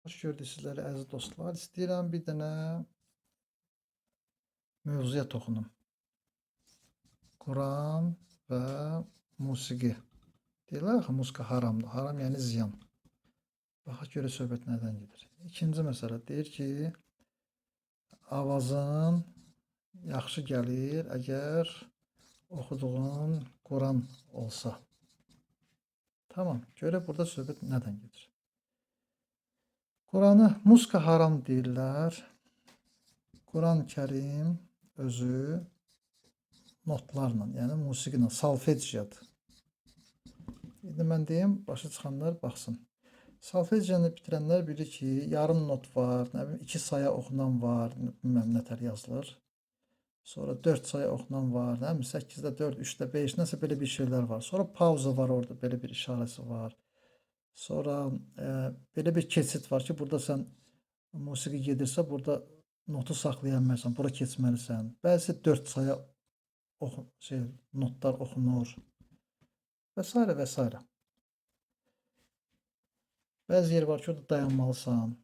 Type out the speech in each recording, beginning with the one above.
Xoş gördük sizləri, əziz dostlar. İstəyirəm bir dənə mövzuya toxunum. Quran və musiqi. Deyirlər axı musiqi haramdır. Haram yəni ziyan. Baxaq görə söhbət nədən gedir. İkinci məsələ deyir ki, avazın yaxşı gəlir əgər oxuduğun Quran olsa. Tamam. Görə burada söhbət nədən gedir. Quranı muska haram deyirlər. Quran-Kərim özü notlarla, yəni musiqi ilə, solfecciyadır. İndi mən deyim, başa çıxanlar baxsın. Solfecciyanı bitirənlər bilir ki, yarım not var, nə bilim, 2 saya oxunan var, bilməm nətər yazılır. Sonra 4 saya oxunan var, nə bilim 8-də 4, 3-də 5, nəsə belə bir şeylər var. Sonra pauza var orada, belə bir işarəsi var. Sonra belə bir keçid var ki, burada sən musiqi gedirsə, burada notu saxlaya bilməzsən, bura keçməlisən. Bəzisi 4 saya oxu, şey, notlar oxunur və s. və s. Bəzi yer var ki, orada dayanmalısan.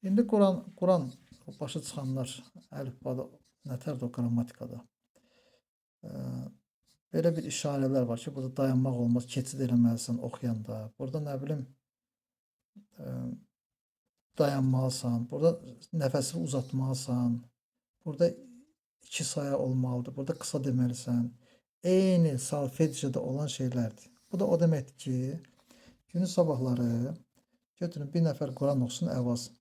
İndi Quran başa çıxanlar əlifbada nətərdir o qrammatikada. Belə bir işarələr var ki, burada dayanmaq olmaz, keçid eləməlisən oxuyanda. Burada nə bilim dayanmalısan. Burada nəfəsi uzatmalısan. Burada 2 saya olmalıdır. Burada qısa deməlisən. Eyni solfecciada olan şeylərdir. Bu da o deməkdir ki, günün sabahları götürün bir nəfər Quran oxusun əvaz.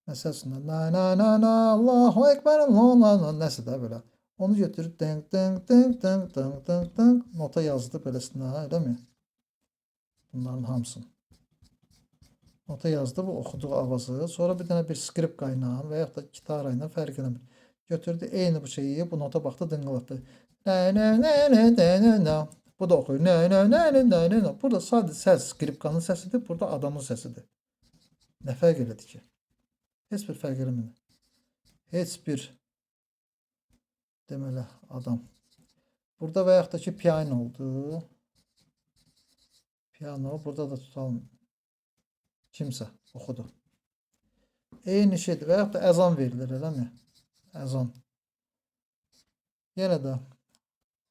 Məsəl üçün na na na na Allahu ekber la la la nəsə də belə. Onu götürüb ding ding ding ding ding ding ding nota yazdı beləsinə, eləmi? Bunların hamısını. Nota yazdı bu oxuduğu avazı. Sonra bir dənə bir skripka ilə və yaxud da gitara ilə fərq eləmir. Götürdü eyni bu şeyi, bu nota baxdı, dınqılatdı. Nə nə nə nə nə nə nə. Bu da oxuyur. Nə nə nə nə nə nə nə. Burada sadəcə səs skripkanın səsidir, burada adamın səsidir. Nə fərq elədi ki? Heç bir fərq eləmir. Heç bir deməli adam. Burada və yaxud da ki piano oldu. Piano burada da tutalım. Kimsə oxudu. Eyni şeydir və yaxud da əzan verilir, eləmi? Əzan. Yenə də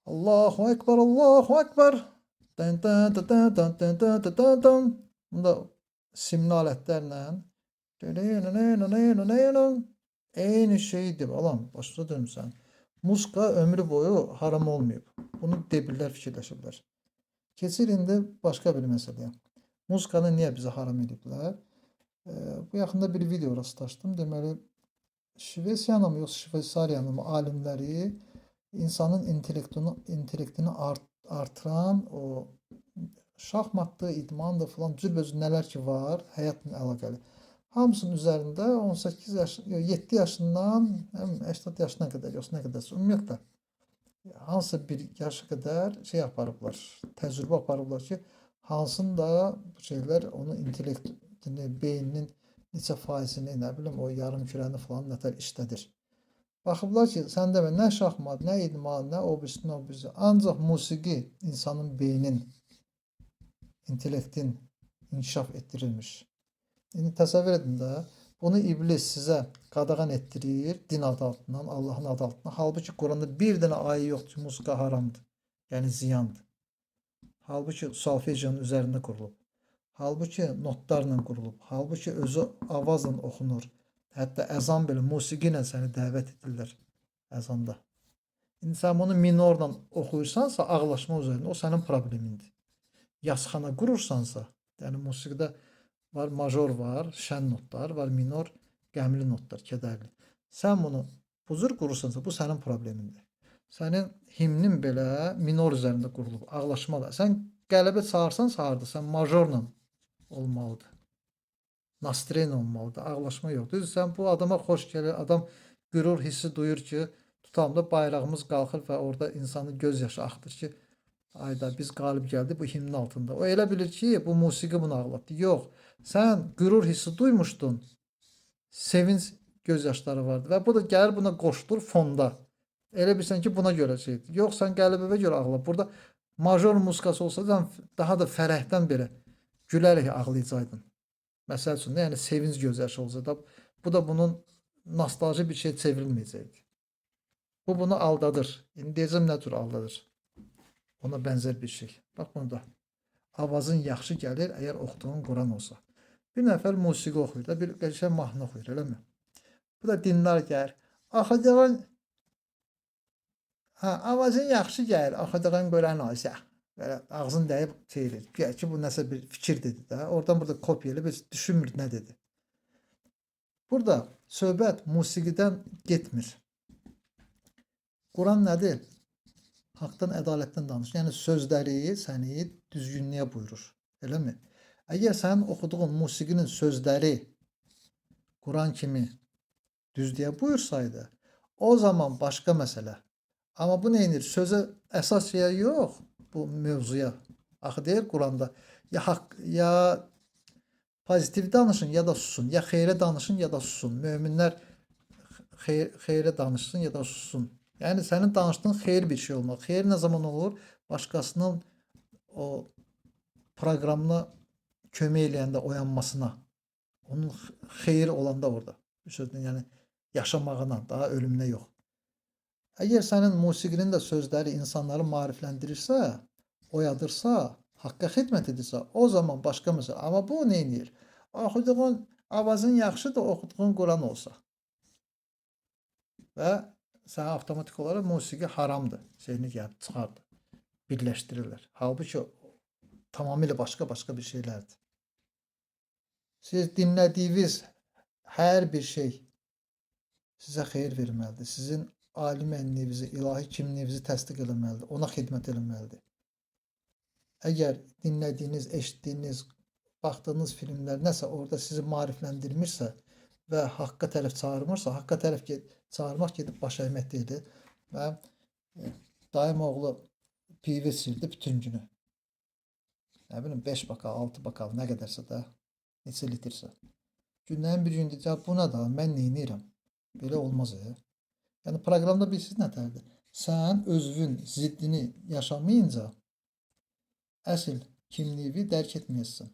Allahu Ekber, Allahu Ekber. Dın dın dın dın dın dın dın dın dın dın. Bunda simli alətlərlə eyni şeydir balam, başa dönmüsən. Muska ömrü boyu haram olmayıb. Bunu debillər fikirləşiblər. Keçir indi başqa bir məsələyə. Muskanı niyə bizə haram ediblər? Bu yaxında bir video rastlaşdım. Deməli, Şvesiyanın mı yoxsa Şveysariyanın mı alimləri insanın intellektini artıran o şahmatdır, idmandır filan cürbəcür nələr ki var həyatla əlaqəli. Hamısının üzərində 18 yaş, 7 yaşından 80 yaşına qədər, yoxsa nə qədərsə ümumiyyətlə hansısa bir yaşa qədər şey aparıblar, təcrübə aparıblar ki, hansında bu şeylər onun intellektini, beyninin neçə faizini, nə bilim, o yarım kürəni falan nətər işlədir. Baxıblar ki, sən demə, nə şahmat, nə idman, nə o birisi, nə o birisi. Ancaq musiqi insanın beynin, intellektin inkişaf etdirilmiş. İndi təsəvvür edin də, bunu iblis sizə qadağan etdirir din adı altından, Allahın adı altından. Halbuki Quranda bir dənə ayə yoxdur ki, musiqi haramdır. Yəni ziyandır. Halbuki solfecciyanın üzərində qurulub. Halbuki notlarla qurulub. Halbuki özü avazla oxunur. Hətta əzan belə musiqi ilə səni dəvət edirlər əzanda. İndi sən bunu minorla oxuyursansa, ağlaşma üzərində o sənin problemindir. Yasxana qurursansa, yəni musiqidə var major var, şən notlar, var minor, qəmli notlar, kədərli. Sən bunu bu cür qurursansa, bu sənin problemindir. Sənin himnin belə minor üzərində qurulub, ağlaşmalı. Sən qələbə çağırsansa harda, sən majorla olmalıdır. Nastren olmalıdır, ağlaşma yox. Düzdür, sən bu adama xoş gəlir, adam qürur hissi duyur ki, tutalım da bayrağımız qalxır və orada insanın göz yaşı axdır ki, ayda biz qalib gəldik bu himnin altında. O elə bilir ki, bu musiqi bunu ağlatdı. Yox, sən qürur hissi duymuşdun. Sevinç göz yaşları vardı və bu da gəlir buna qoşulur fonda. Elə bilirsən ki, buna görə şeydir. Yox, sən qələbəyə görə ağla. Burada major musikası olsa sən daha da fərəhdən belə gülərək ağlayacaqdın. Məsəl üçün də, yəni sevinc gözyaşı olacaq da, bu da bunun nostalji bir şey çevrilməyəcəkdi. Bu bunu aldadır. İndi deyəcəm nə cür aldadır. Ona bənzər bir şey. Bax bunu da. Avazın yaxşı gəlir əgər oxuduğun Quran olsa. Bir nəfər musiqi oxuyur da, bir qəşəng mahnı oxuyur, eləmi? Bu da dindar gəlir. Oxuduğun hə, avazın yaxşı gəlir, oxuduğun Quran olsa. Belə ağzını dəyib şey eləyir. Güya ki, bu nəsə bir fikir dedi də. Oradan burada kopya eləyib, heç düşünmür nə dedi. Burada söhbət musiqidən getmir. Quran nədir? Haqdan, ədalətdən danışır. Yəni sözləri səni düzgünlüyə buyurur. Eləmi? Əgər sənin oxuduğun musiqinin sözləri Quran kimi düzlüyə buyursaydı, o zaman başqa məsələ. Amma bu nə edir? Sözə əsas şeyə yox, bu mövzuya. Axı deyir Quranda, ya haqq, ya pozitiv danışın, ya da susun. Ya xeyrə danışın, ya da susun. Möminlər xeyrə danışsın, ya da sussun. Yəni sənin danışdığın xeyir bir şey olmalı. Xeyir nə zaman olur? Başqasının o proqramına kömək eləyəndə oyanmasına. Onun xeyir olanda orada. Bir sözlə, yəni yaşamağına, daha ölümünə yox. Əgər sənin musiqinin də sözləri insanları maarifləndirirsə, oyadırsa, haqqa xidmət edirsə, o zaman başqa məsələ. Amma bu nə edir? Oxuduğun avazın yaxşıdır, oxuduğun Quran olsa. Və sənə avtomatik olaraq musiqi haramdır. Şeyini gəlib çıxardı. Birləşdirirlər. Halbuki tamamilə başqa-başqa bir şeylərdir. Siz dinlədiyiniz hər bir şey sizə xeyir verməlidir. Sizin ali mənliyinizi, ilahi kimliyinizi təsdiq eləməlidir. Ona xidmət eləməlidir. Əgər dinlədiyiniz, eşitdiyiniz, baxdığınız filmlər nəsə orada sizi maarifləndirmirsə və haqqa tərəf çağırmırsa, haqqa tərəf çağırmaq gedib baş əymək deyil. Və dayım oğlu pivə içirdi bütün günü. Nə bilim 5 bakal, 6 bakal, nə qədərsə də, neçə litrsə. Gündən bir gün deyəcək, bu nə da, mən neynirəm? Belə olmaz. Yəni proqramda bilirsiniz nətərdir? Sən özünün ziddini yaşamayınca əsl kimliyi dərk etməyəsən.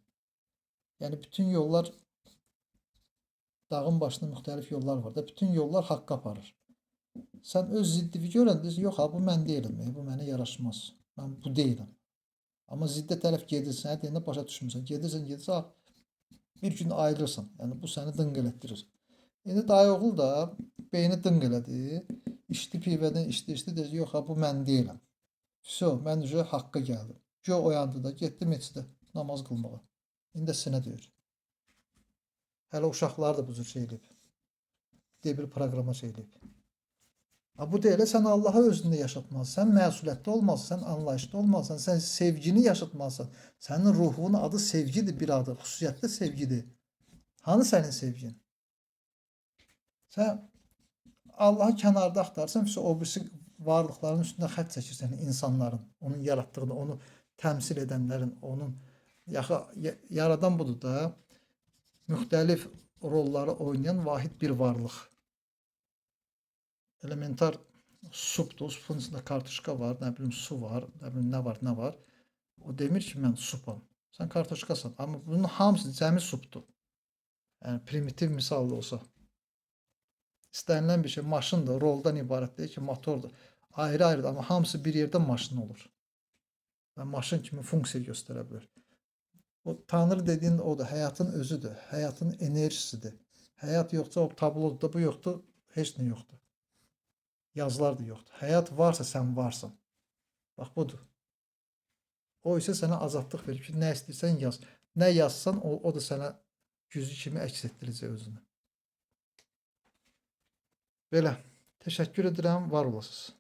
Yəni bütün yollar, dağın başında müxtəlif yollar var da, bütün yollar haqqa aparır. Sən öz ziddini görəndə deyirsən, yox ha, bu mən deyiləm, bu mənə yaraşmaz. Mən bu deyiləm. Amma ziddə tərəf gedirsən, deyəndə başa düşmürsən. Gedirsən, gedirsən, bir gün ayrılırsan. Yəni bu səni dınq elətdirir. İndi dayı oğul da beyni dınq elədi. İçdi pivədən, içdi, içdi, dedi, yox ha, bu mən deyiləm. Vso, mən uca haqqa gəldim. Gö oyandı da, getdi meçidə namaz qılmağa. İndi də sinə deyir. Hələ uşaqlar da bu cür şey eləyib. Debil proqrama şey eləyib. Ha, bu deyil, sən Allahı özündə yaşatmalısan, sən məsuliyyətli olmalısan, sən anlayışlı olmalısan, sən sevgini yaşatmalısan. Sənin ruhunun adı sevgidir, bir adı, xüsusiyyətli sevgidir. Hanı sənin sevgin? Sən Allahı kənarda axtarsan, o birisi varlıqların üstündə xətt çəkirsən, insanların, onun yaratdığını, onu təmsil edənlərin, onun yaradan budur da, müxtəlif rolları oynayan vahid bir varlıq. Elementar supdur, supun içində kartuşka var, nə bilim su var, nə bilim nə var, nə var. O demir ki, mən supam. Sən kartuşkasan, amma bunun hamısı cəmi supdur. Yəni primitiv misal da olsa. İstənilən bir şey maşındır, roldan ibarət deyil ki, motordur. Ayrı-ayrıdır, amma hamısı bir yerdə maşın olur. Və maşın kimi funksiya göstərə bilər. O Tanrı dediyin odur, həyatın özüdür, həyatın enerjisidir. Həyat yoxsa o tablodur da, bu yoxdur, heç nə yoxdur. Yazılar da yoxdur. Həyat varsa sən varsan. Bax budur. O isə sənə azadlıq verir ki, nə istəyirsən yaz. Nə yazsan o da sənə güzgü kimi əks etdirəcək özünü. Belə. Təşəkkür edirəm, var olasınız.